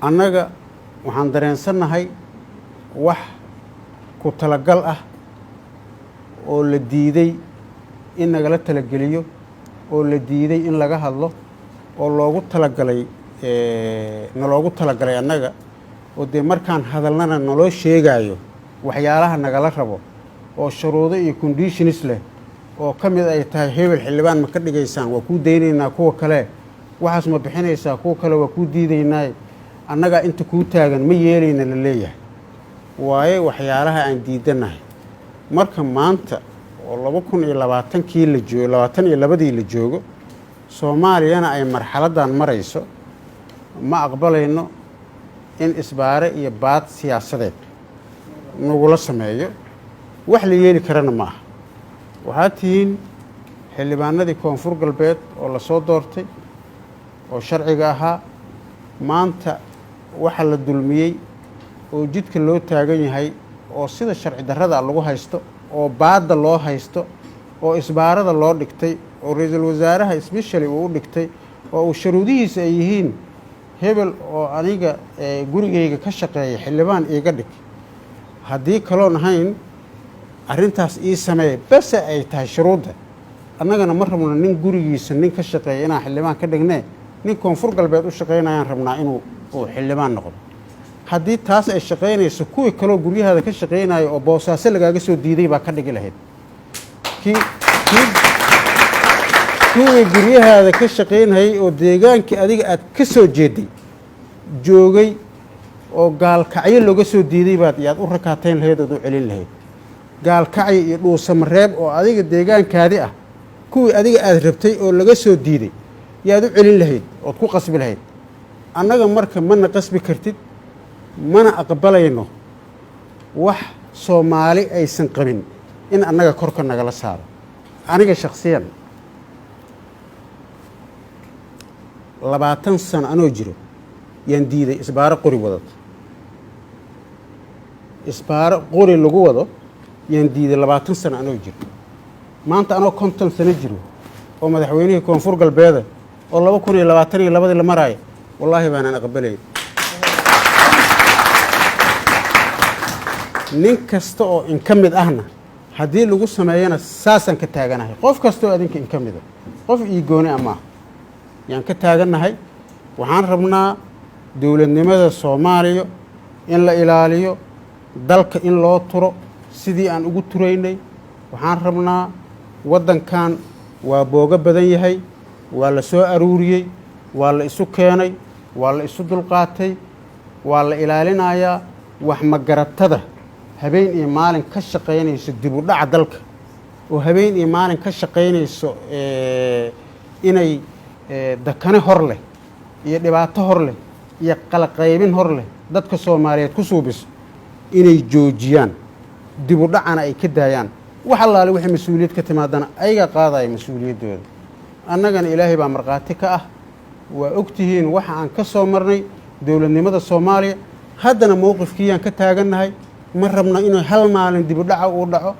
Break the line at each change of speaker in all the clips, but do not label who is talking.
Annaga waxaan dareensannahay wax ku talagal ah oo la diiday in nagala talageliyo, oo la diiday in laga hadlo, oo loogu talagalay, naloogu talagalay annaga, oo dee markaan hadalnana naloo sheegaayo waxyaalaha nagala rabo oo shuruudo iyo conditions leh, oo ka mid ay tahay: hebel xildhibaan ma ka dhigaysaan, waa kuu daynaynaa, kuwa kale waxaas ma bixinaysaa, kuwa kale waa kuu diidaynaaye, annagaa inta kuu taagan ma yeelayna la leeyahay. Waaye waxyaalaha aan diidanahay marka maanta oo 2020-kii la joogo, 22-dii la joogo, Soomaaliyana ay marxaladdan marayso, ma aqbalayno in isbaare iyo baad siyaasadeed nagula sameeyo. Wax la yeeli karana ma aha. Waxaad tihiin xildhibaanadii Koonfur Galbeed oo lasoo doortay oo sharciga ahaa. Maanta waxa la dulmiyey oo jidka loo taagan yahay oo sida sharci darrada lagu haysto oo baadda loo haysto oo isbaarada loo dhigtay oo ra-iisul wasaaraha specially uu u dhigtay oo uu shuruudihiisa ay yihiin: hebel oo aniga gurigayga ka shaqeeya xildhibaan iiga dhig, haddii kaloon ahayn arrintaas ii sameeya, bese ay tahay shuruudda. Annagana ma rabno nin gurigiisa nin ka shaqeeya inaan xildhibaan ka dhignee, nin Koonfur Galbeed u shaqaynayaan rabnaa inuu uu xildhibaan noqdo. Haddii taas ay shaqaynayso, kuwii kaloo guryahaada ka shaqaynaya oo Boosaaso lagaaga soo diiday baa ka dhigi lahayd. Kii kuwii guryahaada ka shaqaynayay oo deegaankii adiga aad ka soo jeeday joogay oo Gaalkacyo looga soo diiday baad yaad u rakaatayn lahayd ood u celin lahayd. Gaalkacyo iyo Dhuusamareeb oo adiga deegaankaadi ah, kuwii adiga aad rabtay oo laga soo diiday yaad u celin lahayd ood ku qasbi lahayd. Annaga marka mana qasbi kartid, mana aqbalayno wax Soomaali aysan qabin in annaga korka nagala saaro. Aniga shakhsiyan 20 sano anoo jiro yaan diiday isbaaro qori wadato, isbaaro qori lagu wado yaan diiday 20 sano anoo jiro. Maanta anoo 50 sano jiro oo madaxweynihii Koonfur Galbeeda oo 2022-dii la maraayo, wallaahi baanaan aqbalayn. Nin kasta oo in ka mid ahna haddii lagu sameeyana saasaan ka taaganahay. Qof kasta oo adinka in ka mida, qof ii gooni a maaha, yaan ka taagannahay. Waxaan rabnaa dowladnimada Soomaaliya in la ilaaliyo, dalka in loo turo sidii aan ugu turaynay. Waxaan rabnaa waddankan waa boogo badan yahay, waa la soo aruuriyey, waa la isu keenay, waa la isu dulqaatay, waa la ilaalinayaa. Wax magaratada habeen iyo maalin ka shaqaynayso dib u dhaca dalka oo habeen iyo maalin ka shaqaynayso inay dakane hor leh iyo dhibaato hor leh iyo qalaqaybin hor leh dadka Soomaaliyeed ku suubiso, inay joojiyaan, dib u dhacana ay ka daayaan. Wax allaale wixii mas-uuliyad ka timaadana ayagaa qaadaya mas-uuliyaddooda. Annagana Ilaahay baa markhaati ka ah, waa ogtihiin waxa aan ka soo marnay dowladnimada Soomaaliya. Haddana mowqifkiiyaan ka taagannahay. Ma rabno inuu hal maalin dib u dhaca uu dhaco,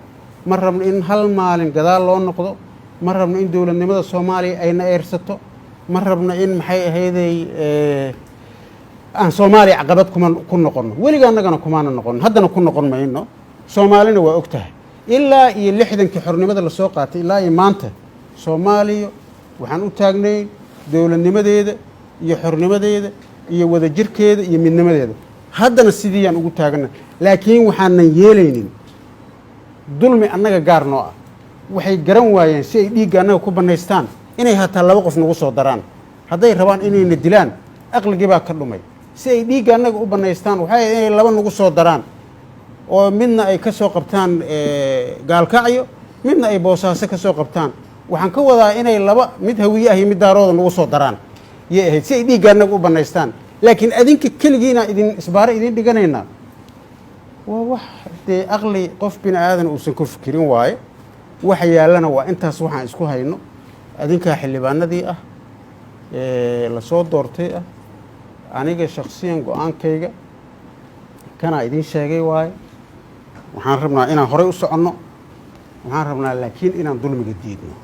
ma rabno in hal maalin gadaal loo noqdo, ma rabno in dowladnimada Soomaaliya ayna eersato, ma rabno in maxay ahayday aan Soomaaliya caqabad kuma ku noqonno. Weliga annagana kumaana noqono, haddana ku noqon mayno. Soomaalina waa og tahay ilaa iyo 60-kii xornimada lasoo qaatay ilaa iyo maanta Soomaaliya waxaan u taagnayn dowladnimadeeda iyo xornimadeeda iyo wadajirkeeda iyo midnimadeeda. Haddana sidiiyaan ugu taagana, laakiin waxaanan yeelaynin dulmi annaga gaar noo ah. Waxay garan waayeen si ay dhiigga annaga ku bannaystaan inay hataa laba qof nagu soo daraan hadday rabaan inayna dilaan. Aqligii baa ka dhumay. Si ay dhiigga annaga u bannaystaan waxay ahayd inay laba nagu soo daraan oo midna ay ka soo qabtaan Gaalkacyo, midna ay Boosaaso ka soo qabtaan. Waxaan ka wadaa inay laba, mid Hawiye ah iyo mid Daarooda, nagu soo daraan yay ahayd si ay dhiigga annaga u bannaystaan. Laakiin adinka keligiina idin isbaaro idiin dhiganaynaa waa wax dee aqli qof bini aadan uusan ku fikirin waaye. Waxa yaallana waa intaas. Waxaan isku hayno adinkaa xildhibaanadii ah lasoo doortay ah. Aniga shaksiyan go-aankayga kanaa idiin sheegay waaye. Waxaan rabnaa inaan horay u soconno, waxaan rabnaa laakiin inaan dulmiga diidno.